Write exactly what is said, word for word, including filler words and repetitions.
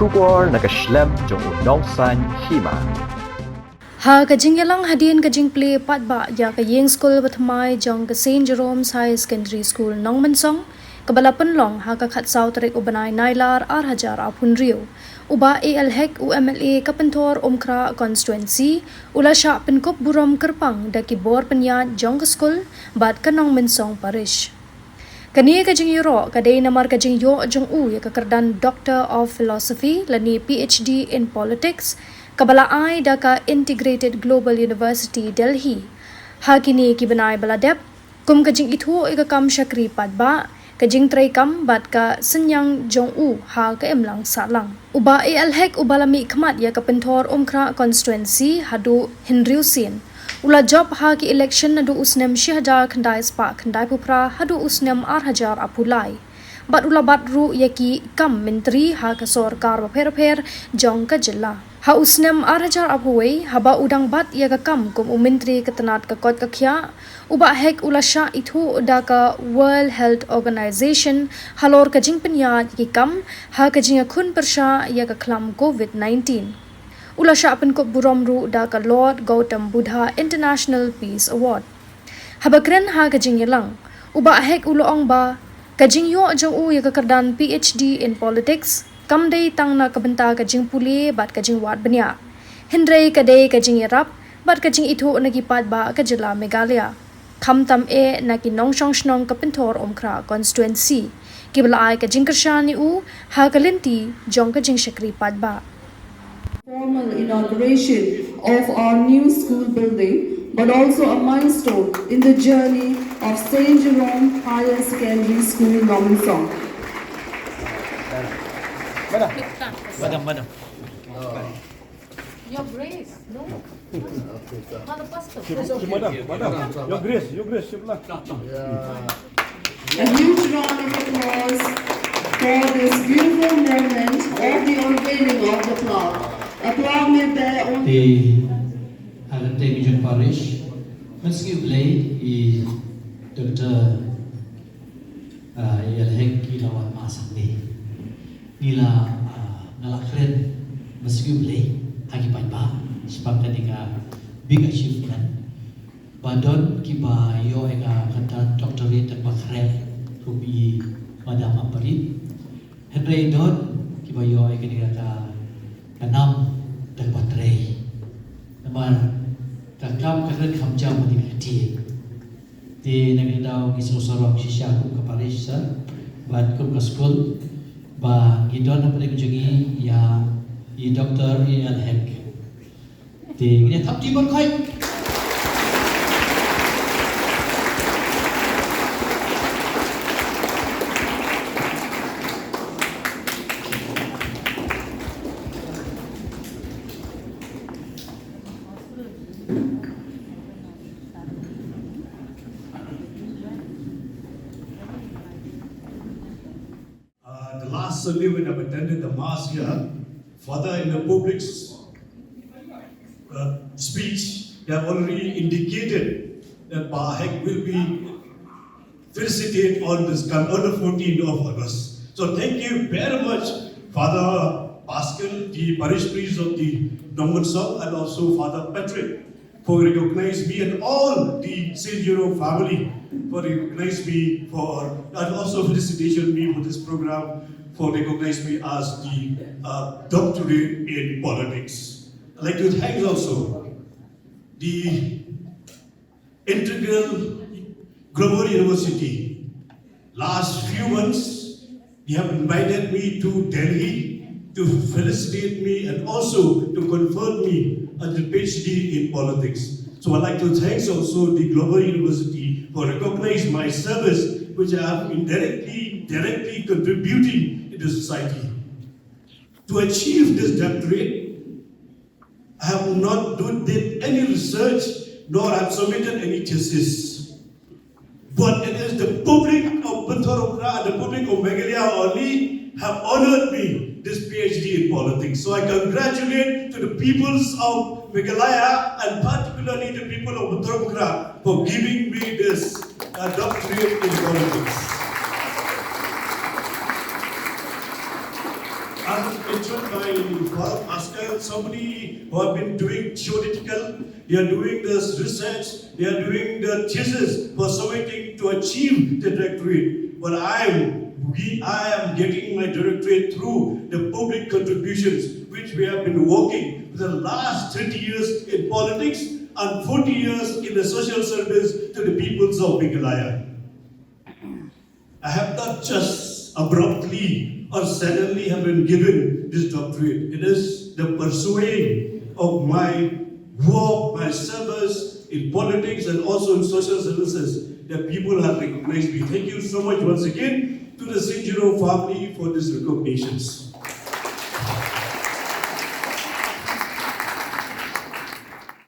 Khubor na ka shlem jong u nongsaiñ hima. Ha ka jingïalang hadien ka jingplie paidbah ïa ka ïing skul bathymmai jong ka Saint Jerome's Higher Secondary School Nongmensong, kaba la pynlong ha ka khatsaw tarik u bnai Nailar ar hajar arphew hynriew, u Bah A L Hek, u M L A ka Pynthorumkhrah Constituency, u la shah pynkup burom kyrpang da ki bor pynïaid jong ka skul bad ka Nongmensong Parish. Kane ka jingïaroh ka dei namar ka jingïoh jong u ïa ka kyrdan Doctor of Philosophy lane P H D in Politics, kaba la ai da ka Integrated Global University Delhi. Ha kine ki bnai ba la dep, kum ka jingithuh ïa ka kam shakri paidbah, ka jingtrei kam bad ka synñiang jong u ha ka imlang sahlang. U Bah A L Hek, uba la mihkhmat ïa ka Pynthorumkhrah Constituency haduh hynriew sien, u la jop ha ki election naduh u snem shi hajar khyndai spah khyndai phew phra haduh u snem ar hajar arphew lai. Bad u la bat ruh ïa ki kam myntri ha ka sorkar bapher bapher jong ka jylla. Ha u snem ar hajar arphew wei, haba u dang bat ïa ka kam kum u myntri ka tnat ka koit ka khiah, u Bah Hek u la shah ithuh da ka World Health Organization halor ka jingpynïaid ïa ki kam ha ka jingïakhun pyrshah ïa ka khlam Covid nineteen. U la shah pynkup burom ruh da ka Lord Gautam Buddha International Peace Award. Haba kren ha ka jingïalang, u Bah Hek u la ong ba ka jingïoh jong u ïa ka kyrdan P H D in Politics kam dei tang na ka bynta ka jingpule bad ka jingwad bniah, hynrei ka dei ka jingïarap bad ka jingithuh na ki paidbah ka jylla Meghalaya, khamtam eh na ki nongshong shnong ka Pynthorumkhrah Constituency, kiba la ai ka jingkyrshan ïa u ha ka lynti jong ka jingshakri paidbah. Formal inauguration of our new school building, but also a milestone in the journey of Saint Jerome Higher Secondary School, Nongmensong. Madam, madam. Your Grace, no? Madam, madam, your grace, your grace, your grace. A huge round of applause for this beautiful moment of the unveiling of the plaque. A plaque made there only. Te ha ka kyrteng jong parish, mynsngi U Blei i Doctor Ah, ïa lehek ki la wan ma sangdie. Ngi la, ah, nga la kren mynsngi U Blei ha ki paidbah shaphang kane ka big achievement. Ba don kiba ïoh ïa ka kata doctorate ba khreh kum i Madam Ampareen. Hynrei don kiba ïoh ïa kane ka, ka nam da kaba trei. Namar ka kam ka kren kham jam ha kane ka ktien. Te na kane ka daw ngi sngewsarong shisha kum ka parish sa bad kum ka skul ba ngi don hapdeng jong ngi ïa i Doctor A L Hek. Te ngin ïa thap ti ban khoi. Uh, the last Sunday when I've attended the Mass here, Father in the public s-, uh, speech, they have already indicated that Bah Hek will be felicitate on this con-, on the fourteenth of August. So thank you very much, Father Pascal, the parish priest of the Nongmensong, and also Father Patrick, for recognize me and all the Saint Jerome family for recognize me for, and also felicitation me for this program, for recognize me as the, uh, doctorate in politics. I'd like to thank also the Integral Global University. Last few months, they have invited me to Delhi to felicitate me and also to convert me as a P H D in politics. So I'd like to thank also the Global University for recognize my service, which I have indirectly, directly contributing in the society. To achieve this doctorate, I have not do, did any research, nor have submitted any thesis. But it is the public of Pynthorumkhrah and the public of Meghalaya only have honored me this P H D in politics. So I congratulate to the peoples of Meghalaya and particularly the people of Pynthorumkhrah for giving me this, uh, doctorate in politics. As mentioned by Imphal Bhaskar, somebody who have been doing theoretical, they are doing this research, they are doing the thesis for something to achieve the doctorate. But I am, we, I am getting my doctorate through the public contributions which we have been working for the last thirty years in politics and forty years in the social service to the peoples of Meghalaya. I have not just abruptly or suddenly have been given this doctorate. It is the pursuing of my work, my service in politics and also in social services that people have recognized me. Thank you so much once again to the Sinjiro family for these recognitions.